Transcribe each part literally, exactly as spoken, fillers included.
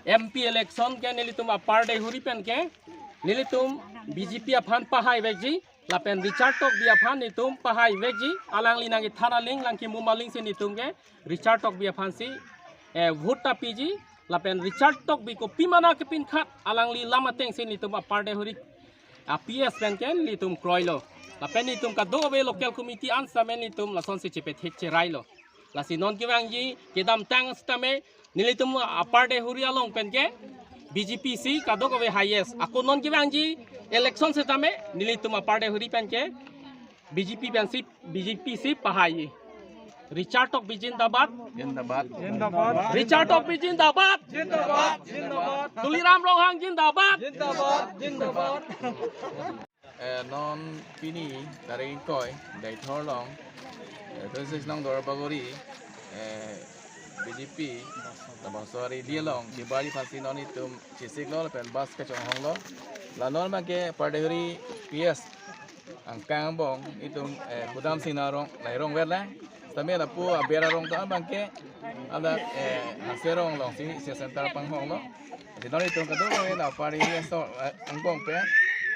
M P election ke nelitum Upper Deihori pen ke nelitum B J P aphan pahai vekji, lapen Richard Tokbi aphan nelitum pahai vekji, alangli nangkethan aling, nangkemum aling si nelitum ke Richard Tokbi aphan si eh, vote ta piji, lapen Richard Tokbi kopi mana kepinkhat alangli lam ateng si nelitum Upper Deihori a P S pen ke nelitum kroilo. Lapen nelitum kadokave local committee an sitame nelitum lason si chepethek cherailo. Lasi non kevangji kedamtang sitame nelitum Upper Deihori along pen ke B J P si kadokave highest. Ako non kevangji election sitame nelitum Upper Deihori pen ke B J P pen si, B J P si pahai. Richard Tokbi jindabad. Jindabad. Jindabad. Richard Tokbi jindabad. Jindabad. Jindabad. Tuliram Ronghang jindabad. Jindabad. Jindabad. Eh, non pini tarik ingkoi, Deithor along, eh, twenty-six nong Duarbagori, eh, B J P, labangso ari di along, chibari aphansi non itum chesiklo, lapen bus kachonghonglo. La non abangke Upper Deihori P S angkang angbong itum, eh, kudam Singna arong, lahai arong verlang. Sitame lapu aber arong ta abangke, ada, eh, Hanse arong alongsi, isi center panghonglo. Lasi non itum kadokave la Upper Deihori aso, eh, angbong pen,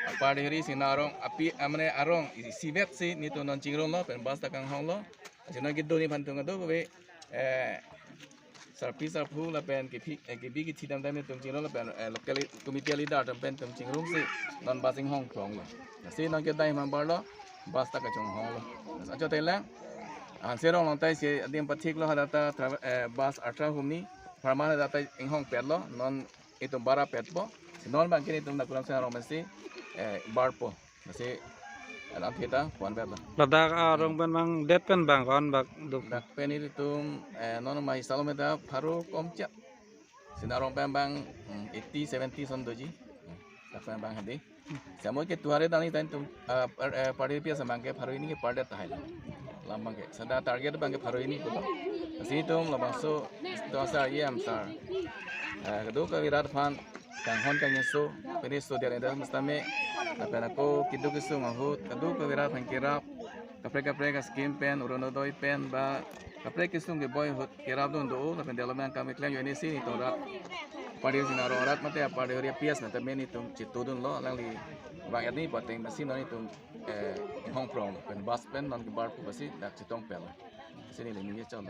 Upper Deihori Singna arong, api, amane arong, isivet si nelitum non chingrumlo, pen bus ta kanghonglo. Lasi non kedo-an aphan itum kadokave, eh, sarpi sarpo lapen kepi, eh, kebi kethe damdam itum chingrum lapen, eh, local committee leader atum pen itum chingrumsi non bus inghong pronglo. Lasi non kedai mambarlo, bus ta kachonghonglo. Lasi achotelang Hanse arong along ta isi adim pathiklo, hadak ta travel, eh, bus athra humni, permanent hadak ta inghongpetlo, non itum bara petpo. Si non abangke itum nakuram Singna arong pensi, eh, barpo. Lasi alam kita puan bet lo. Ladak arong pen mang det pen bang ko-an bak duk? Dak pen ilitum, eh, non mai salom eta pharo komchak. Singna arong pen bang, hmm, eighty, seventy ason doji. Hmm, dak pen bang hadi. Samo ke tuare dani tan itum, eh, per, eh, Upper Deihori P S abangke pharo hini ke per det tahai. Lam abangke. Sada target abangke pharo hini pulo. Lasi itum labangso, to asar yam sar. Eh, kadokave rat aphan kanghon kangjinso, pini studio enda sitame, lapen ako keduk kesung ahut, kadokave rat aphan kerap, kaprek kaprek a-scheme pen, Orunodoi pen, ba kaprek kesung keboi ahut kerapdun do, lapen development akam keklem ajoine si nelitum rat Upper Deihori Singna arong arat mate Upper Deihori a P S na tame nelitum chetongdunlo, alangli vang-et ni pateng masi non itum, eh, inghong prong, pen bus pen non kebarpo pusi dak chetongpetlo. Lasi neli ningje chotlo.